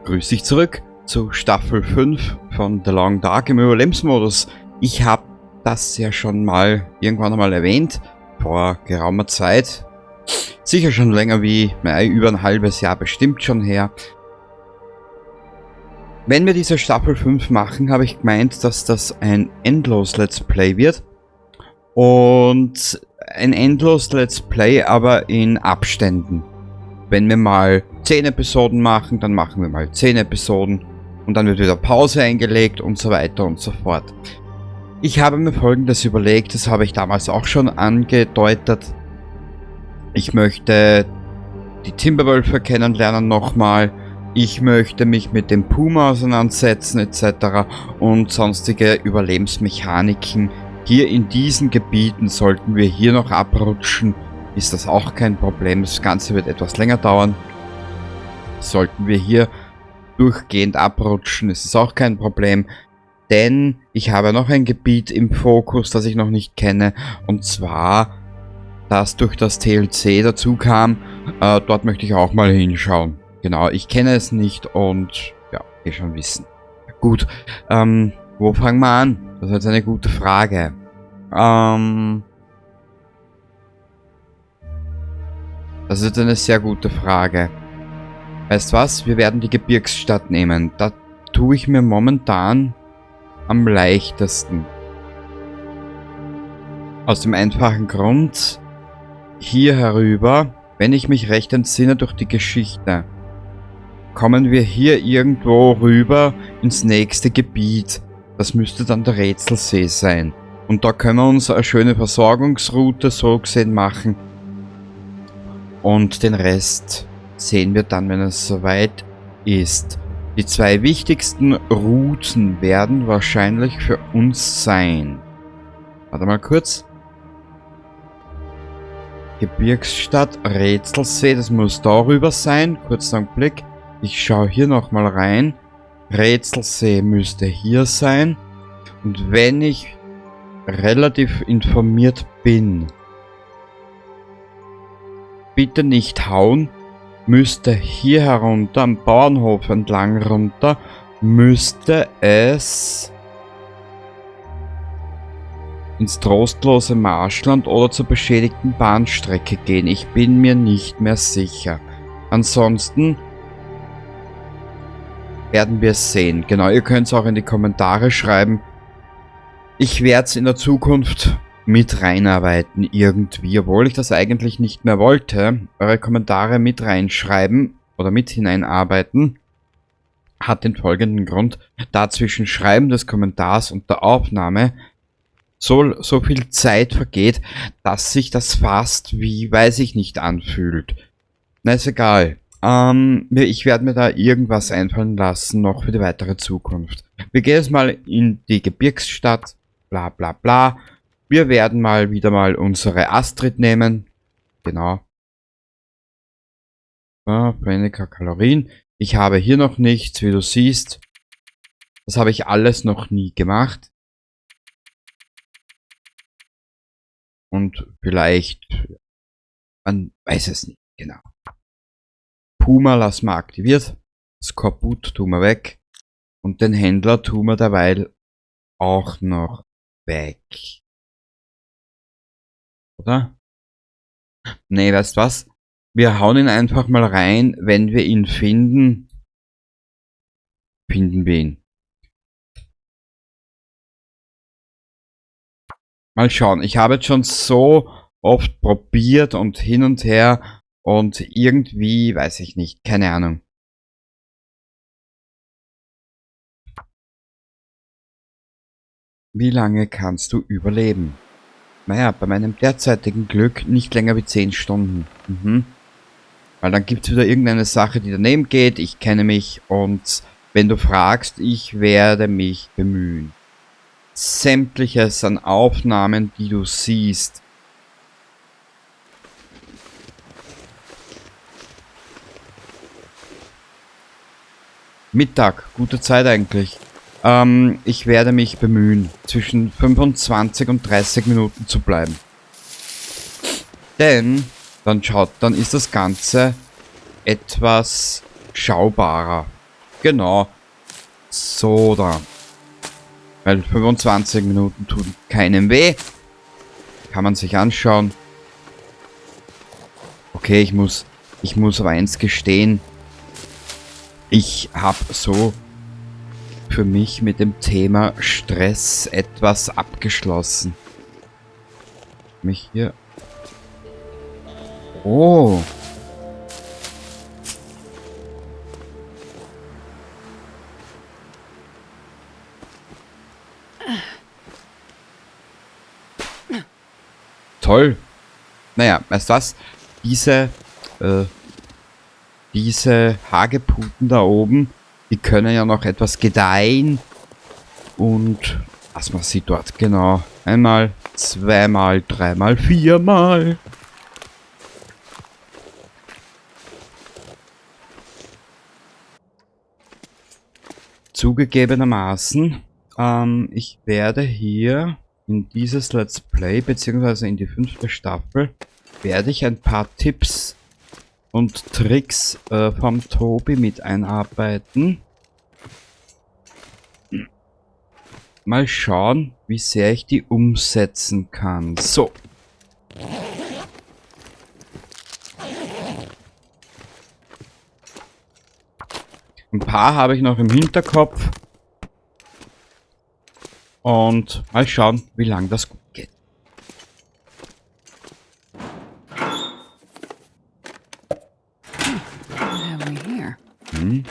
Grüß dich zurück zu Staffel 5 von The Long Dark im Überlebensmodus. Ich habe das ja schon mal irgendwann einmal erwähnt, vor geraumer Zeit. Sicher schon länger wie, naja, über ein halbes Jahr bestimmt schon her. Wenn wir diese Staffel 5 machen, habe ich gemeint, dass das ein endlos Let's Play wird. Und ein endlos Let's Play, aber in Abständen. Wenn wir mal 10 Episoden machen, dann machen wir mal 10 Episoden und dann wird wieder Pause eingelegt und so weiter und so fort. Ich habe mir Folgendes überlegt, das habe ich damals auch schon angedeutet. Ich möchte die Timberwölfe kennenlernen nochmal. Ich möchte mich mit dem Puma auseinandersetzen et cetera und sonstige Überlebensmechaniken. Hier in diesen Gebieten sollten wir hier noch abrutschen, ist das auch kein Problem. Das Ganze wird etwas länger dauern. Sollten wir hier durchgehend abrutschen, ist es auch kein Problem. Denn ich habe noch ein Gebiet im Fokus, das ich noch nicht kenne. Und zwar, das durch das TLC dazu kam. Dort möchte ich auch mal hinschauen. Genau, ich kenne es nicht und ja, eh schon wissen. Gut, wo fangen wir an? Das ist jetzt eine gute Frage. Das ist jetzt eine sehr gute Frage. Weißt was? Wir werden die Gebirgsstadt nehmen. Da tue ich mir momentan am leichtesten. Aus dem einfachen Grund, hier herüber, wenn ich mich recht entsinne durch die Geschichte, kommen wir hier irgendwo rüber ins nächste Gebiet. Das müsste dann der Rätselsee sein. Und da können wir uns eine schöne Versorgungsroute so gesehen machen. Und den Rest sehen wir dann, wenn es soweit ist. Die zwei wichtigsten Routen werden wahrscheinlich für uns sein. Warte mal kurz. Gebirgsstadt, Rätselsee, das muss darüber sein. Kurzer Augenblick. Ich schaue hier nochmal rein. Rätselsee müsste hier sein. Und wenn ich relativ informiert bin, bitte nicht hauen, müsste hier herunter, am Bauernhof entlang runter, müsste es ins trostlose Marschland oder zur beschädigten Bahnstrecke gehen. Ich bin mir nicht mehr sicher. Ansonsten werden wir es sehen. Genau, ihr könnt's auch in die Kommentare schreiben. Ich werd's in der Zukunft mit reinarbeiten irgendwie, obwohl ich das eigentlich nicht mehr wollte. Eure Kommentare mit reinschreiben oder mit hineinarbeiten hat den folgenden Grund, da zwischen Schreiben des Kommentars und der Aufnahme so viel Zeit vergeht, dass sich das fast wie, weiß ich nicht, anfühlt. Na, ist egal. Ich werde mir da irgendwas einfallen lassen, noch für die weitere Zukunft. Wir gehen jetzt mal in die Gebirgsstadt, bla bla bla. Wir werden mal wieder mal unsere Astrid nehmen. Genau. Ja, weniger Kalorien. Ich habe hier noch nichts, wie du siehst. Das habe ich alles noch nie gemacht. Und vielleicht, man weiß es nicht genau. Puma lassen wir aktiviert. Skorbut tun wir weg. Und den Händler tun wir derweil auch noch weg. Oder? Nee, weißt was? Wir hauen ihn einfach mal rein, wenn wir ihn finden. Finden wir ihn. Mal schauen. Ich habe jetzt schon so oft probiert und hin und her und irgendwie, weiß ich nicht, keine Ahnung. Wie lange kannst du überleben? Naja, bei meinem derzeitigen Glück nicht länger wie 10 Stunden. Weil dann gibt's wieder irgendeine Sache, die daneben geht. Ich kenne mich und wenn du fragst, ich werde mich bemühen. Sämtliches an Aufnahmen, die du siehst. Mittag, gute Zeit eigentlich. Ich werde mich bemühen, zwischen 25 und 30 Minuten zu bleiben. Denn dann ist das Ganze etwas schaubarer. Genau. So da. Weil 25 Minuten tun keinem weh. Kann man sich anschauen. Okay, ich muss aber eins gestehen. Ich habe so für mich mit dem Thema Stress etwas abgeschlossen. Mich hier... Oh! Toll! Naja, weißt du was? Diese Hagebutten da oben, die können ja noch etwas gedeihen. Und was man sieht dort, genau. Einmal, zweimal, dreimal, viermal. Zugegebenermaßen, ich werde hier in dieses Let's Play, beziehungsweise in die 5. Staffel, werde ich ein paar Tipps und Tricks vom Tobi mit einarbeiten. Mal schauen, wie sehr ich die umsetzen kann. So. Ein paar habe ich noch im Hinterkopf. Und mal schauen, wie lange das gut geht. Hm.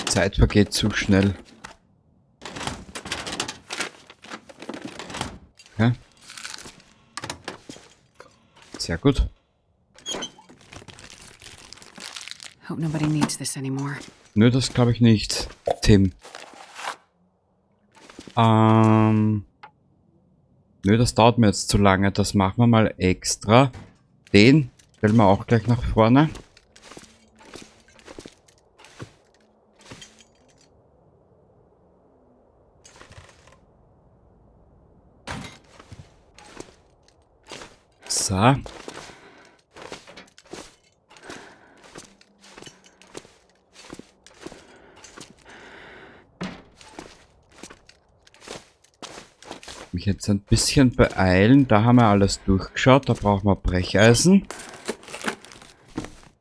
Zeit vergeht zu schnell. Okay. Sehr gut. Hope nobody needs this anymore. Nö, das glaube ich nicht, Tim. Nö, das dauert mir jetzt zu lange. Das machen wir mal extra. Den stellen wir auch gleich nach vorne. So. Mich jetzt ein bisschen beeilen. Da haben wir alles durchgeschaut. Da brauchen wir Brecheisen.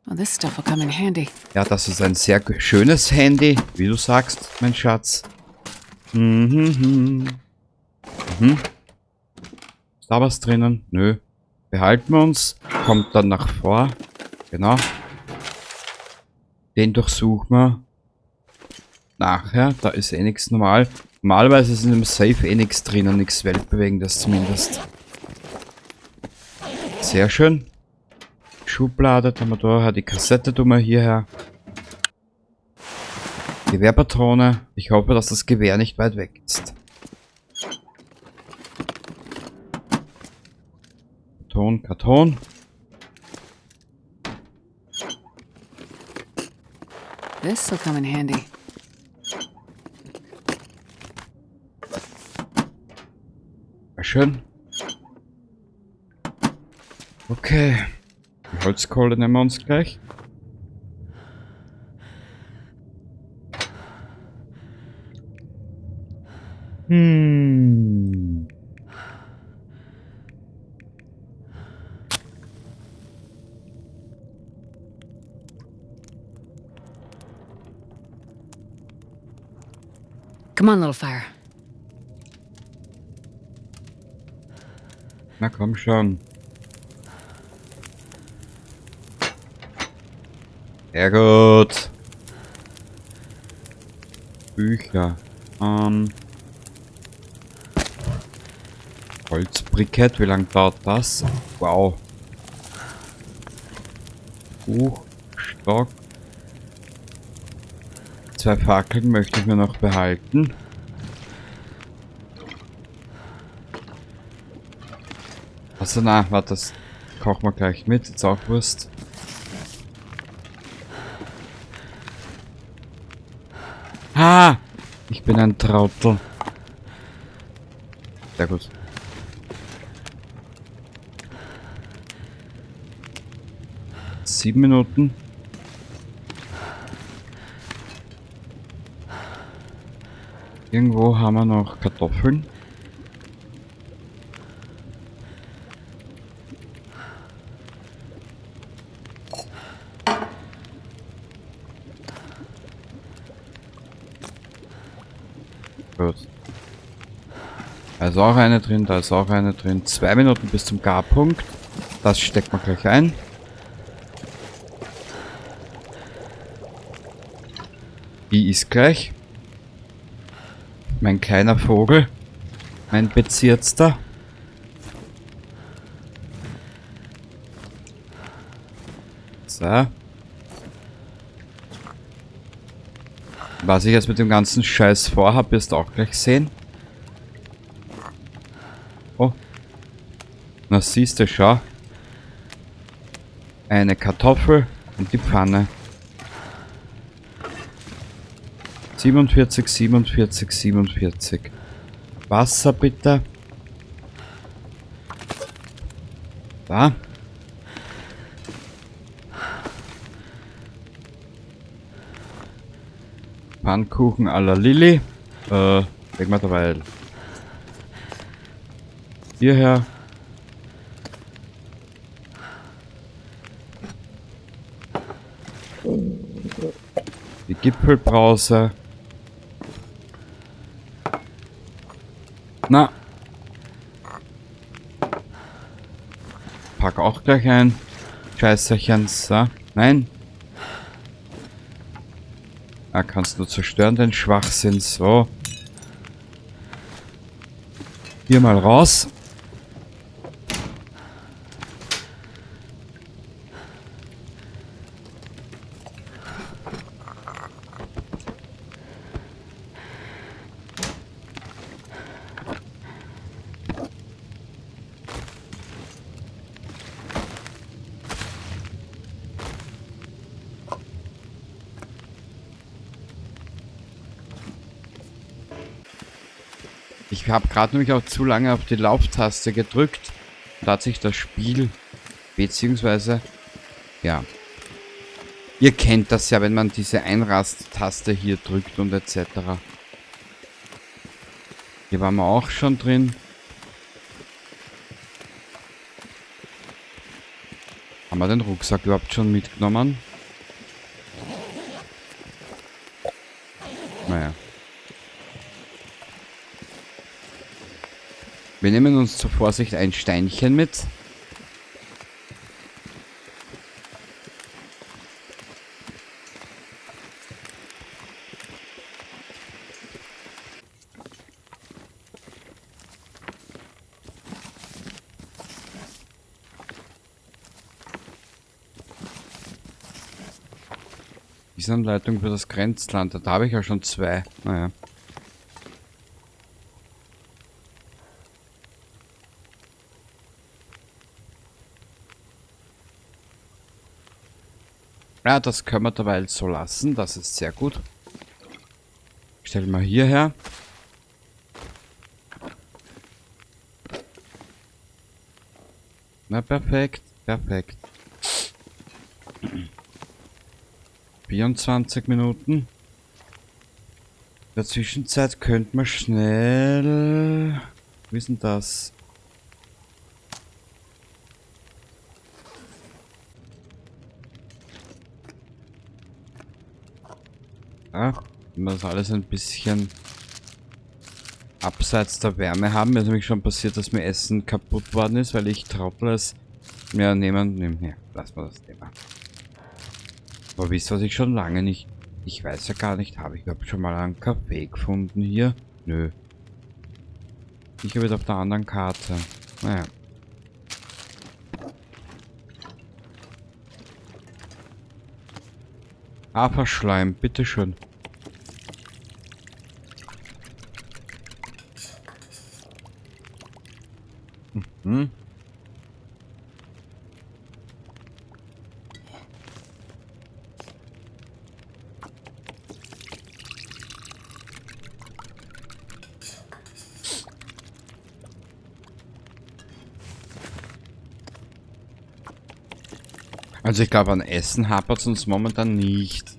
Well, this stuff will come in handy. Ja, das ist ein sehr schönes Handy, wie du sagst, mein Schatz. Mhm. Mhm. Ist da was drinnen? Nö. Behalten wir uns. Kommt dann nach vor. Genau. Den durchsuchen wir nachher. Da ist eh nichts normal. Normalerweise ist in dem Safe eh nichts drinnen, nichts Weltbewegendes zumindest. Sehr schön. Schublade tun wir da her, die Kassette tun wir hierher. Gewehrpatrone. Ich hoffe, dass das Gewehr nicht weit weg ist. Karton, Karton. This will come in handy. Sehr schön. Okay. Die Holzkohle nehmen wir uns gleich. Come on, little fire. Na komm schon. Sehr gut. Bücher. Holzbrikett, wie lange dauert das? Wow. Buch, Stock. 2 Fackeln möchte ich mir noch behalten. Also na, warte, das kochen wir gleich mit. Ist auch Wurst. Ha! Ich bin ein Trottel. Sehr gut. 7 Minuten. Irgendwo haben wir noch Kartoffeln. Gut. Da ist auch eine drin, da ist auch eine drin. 2 Minuten bis zum Garpunkt. Das steckt man gleich ein. Die ist gleich. Mein kleiner Vogel. Mein Bezirzter. So. Was ich jetzt mit dem ganzen Scheiß vorhab, wirst du auch gleich sehen. Oh. Na siehst du, schau. Eine Kartoffel und die Pfanne. 47, 47, 47. Wasser bitte. Da. Pfannkuchen à la Lilly. Legen wir dabei hierher. Die Gipfelbrause. Na. Pack auch gleich ein. Scheißerchen. So. Nein. Ah, kannst du zerstören, den Schwachsinn. So. Hier mal raus. Ich habe gerade nämlich auch zu lange auf die Lauftaste gedrückt. Da hat sich das Spiel, beziehungsweise, ja. Ihr kennt das ja, wenn man diese Einrast-Taste hier drückt und et cetera. Hier waren wir auch schon drin. Haben wir den Rucksack überhaupt schon mitgenommen? Naja. Wir nehmen uns zur Vorsicht ein Steinchen mit. Anleitung für das Grenzland. Da habe ich ja schon 2. Naja. Ja, das können wir derweil so lassen. Das ist sehr gut. Stellen wir hierher. Na, perfekt. Perfekt. 24 Minuten. In der Zwischenzeit könnte man schnell... Wie ist denn das? Ja, wenn wir das alles ein bisschen abseits der Wärme haben. Mir ist nämlich schon passiert, dass mir Essen kaputt worden ist, weil ich Trottel es mir nehmen. Nehmen. Ja, lass mal das Thema. Aber wisst ihr, was ich schon lange nicht... Ich weiß ja gar nicht, habe ich überhaupt schon mal einen Kaffee gefunden hier? Nö. Ich habe jetzt auf der anderen Karte. Naja. Haferschleim, bitteschön. Mhm. Also ich glaube, an Essen hapert es uns momentan nicht.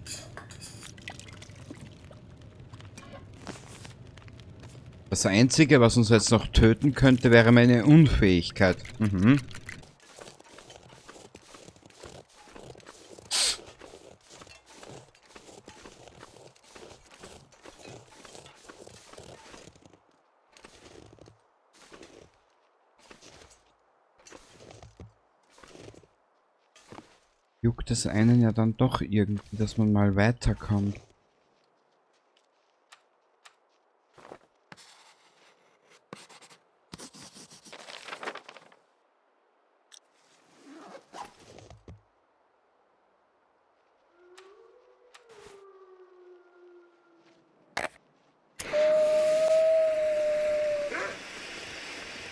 Das Einzige, was uns jetzt noch töten könnte, wäre meine Unfähigkeit. Mhm. Juckt es einen ja dann doch irgendwie, dass man mal weiterkommt.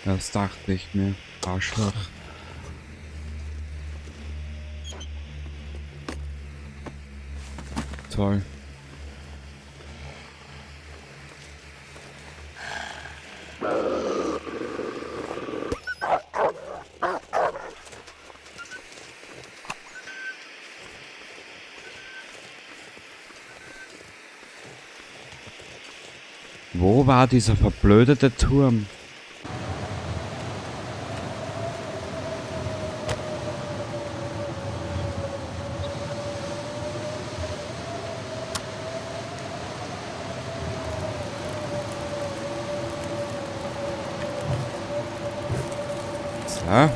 Das dachte ich mir. Arschloch. Toll. Wo war dieser verblödete Turm? So.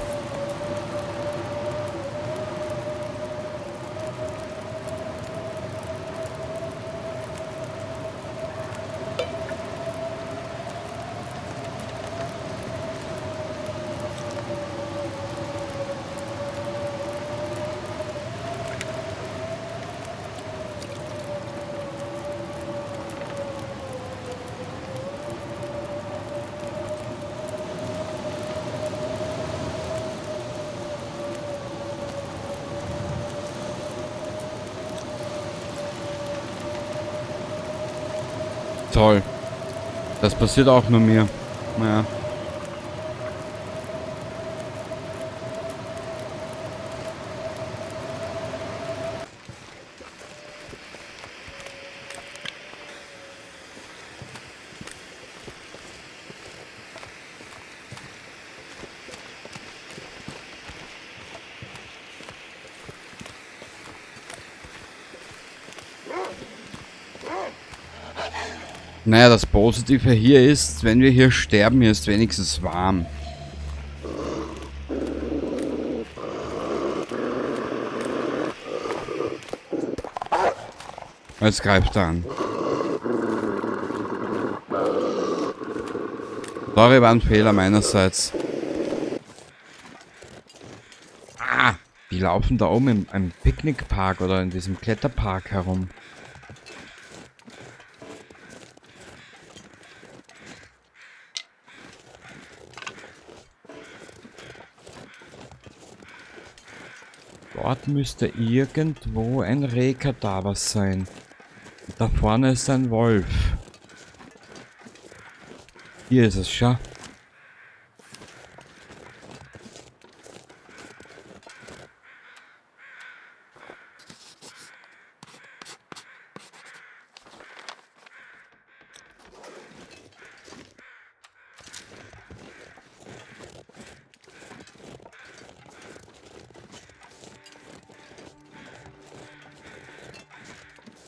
Toll. Das passiert auch nur mir. Naja. Naja, das Positive hier ist, wenn wir hier sterben, hier ist wenigstens warm. Jetzt greift er an. Sorry, war ein Fehler meinerseits. Ah, die laufen da oben im Picknickpark oder in diesem Kletterpark herum. Dort müsste irgendwo ein Rehkadaver sein. Da vorne ist ein Wolf. Hier ist es, schau.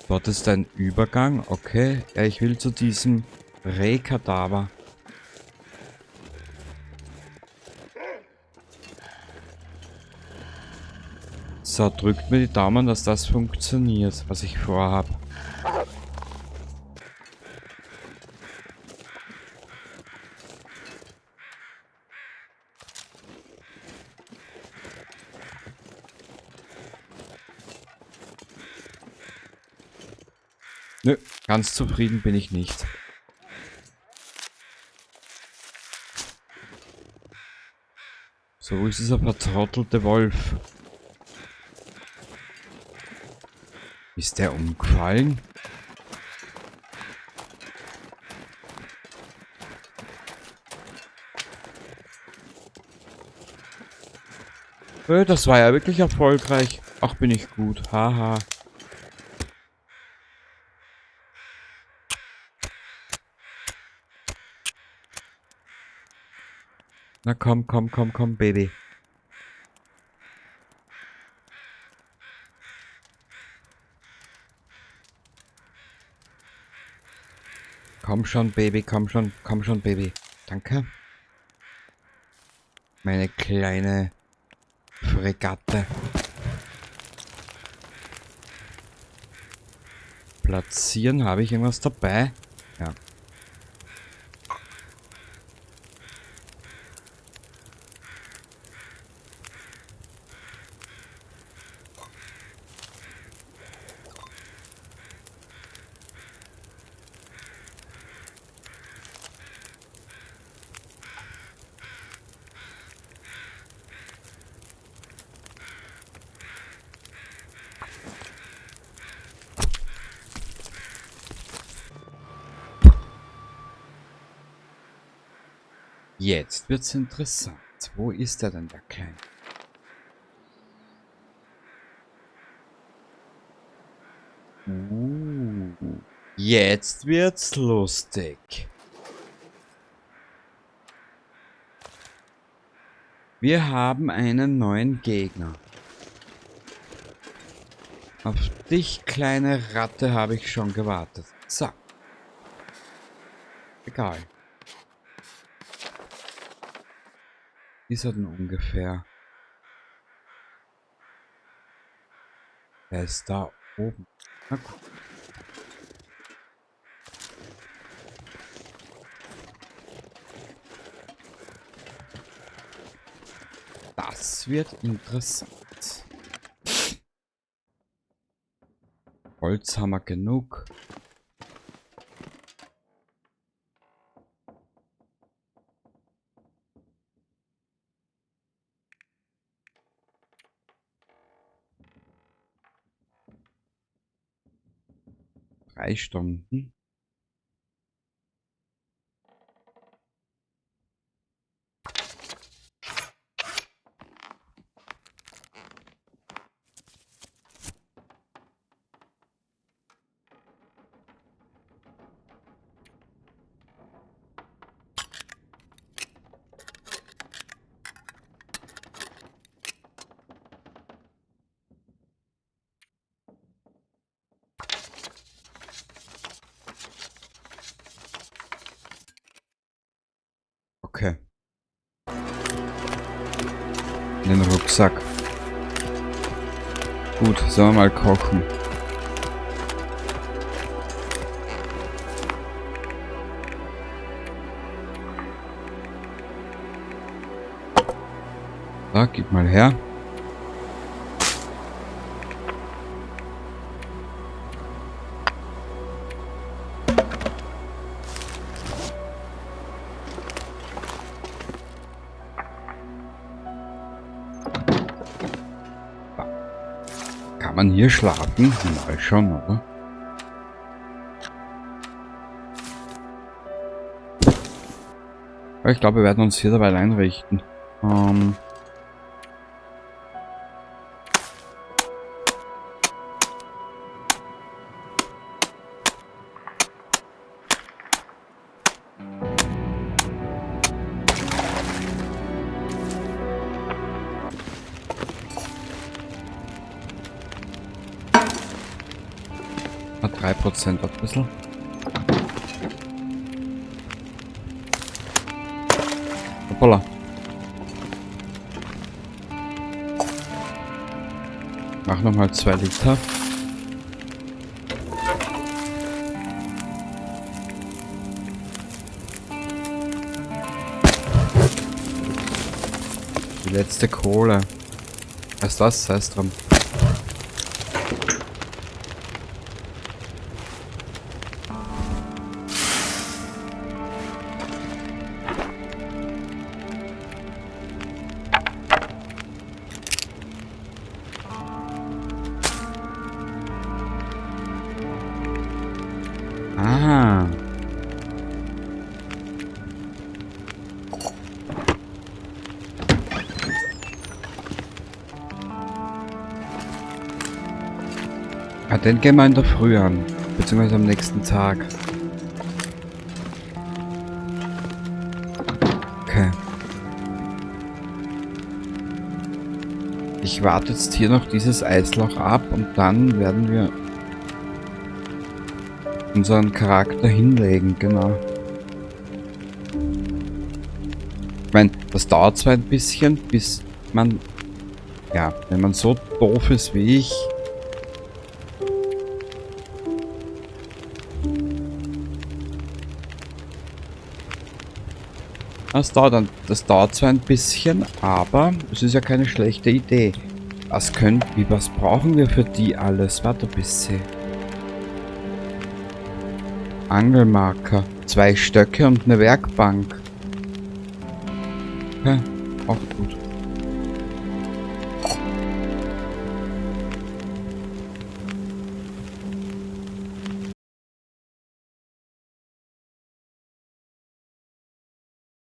Dort ist ein Übergang, okay. Ja, ich will zu diesem Rehkadaver. So, drückt mir die Daumen, dass das funktioniert, was ich vorhab. Nö, ganz zufrieden bin ich nicht. So, wo ist dieser vertrottelte Wolf? Ist der umgefallen? Das war ja wirklich erfolgreich. Ach, bin ich gut. Haha. Na komm, komm, komm, komm, Baby. Komm schon, Baby, komm schon, Baby. Danke. Meine kleine Fregatte. Platzieren, habe ich irgendwas dabei? Ja. Jetzt wird's interessant. Wo ist er denn, der Kleine? Jetzt wird's lustig. Wir haben einen neuen Gegner. Auf dich, kleine Ratte, habe ich schon gewartet. So. Egal. Ist er denn ungefähr? Er ist da oben. Na gut. Das wird interessant. Holz haben wir genug. 3 Stunden. Okay. In den Rucksack. Gut, sollen wir mal kochen. Da, gib mal her. Kann man hier schlafen? Mal schon, oder? Aber ich glaube, wir werden uns hier dabei einrichten. 3% ein bisschen. Hoppala. Mach nochmal 2 Liter. Die letzte Kohle. Was ist das? Sei es dran. Ah. Ah, den gehen wir in der Früh an. Beziehungsweise am nächsten Tag. Okay. Ich warte jetzt hier noch dieses Eisloch ab und dann werden wir unseren Charakter hinlegen, genau. Ich meine, das dauert zwar ein bisschen, bis man, ja, wenn man so doof ist wie ich. Das dauert zwar ein bisschen, aber es ist ja keine schlechte Idee. Was brauchen wir für die alles? Warte ein bisschen. Angelmarker. 2 Stöcke und eine Werkbank. Okay, auch gut.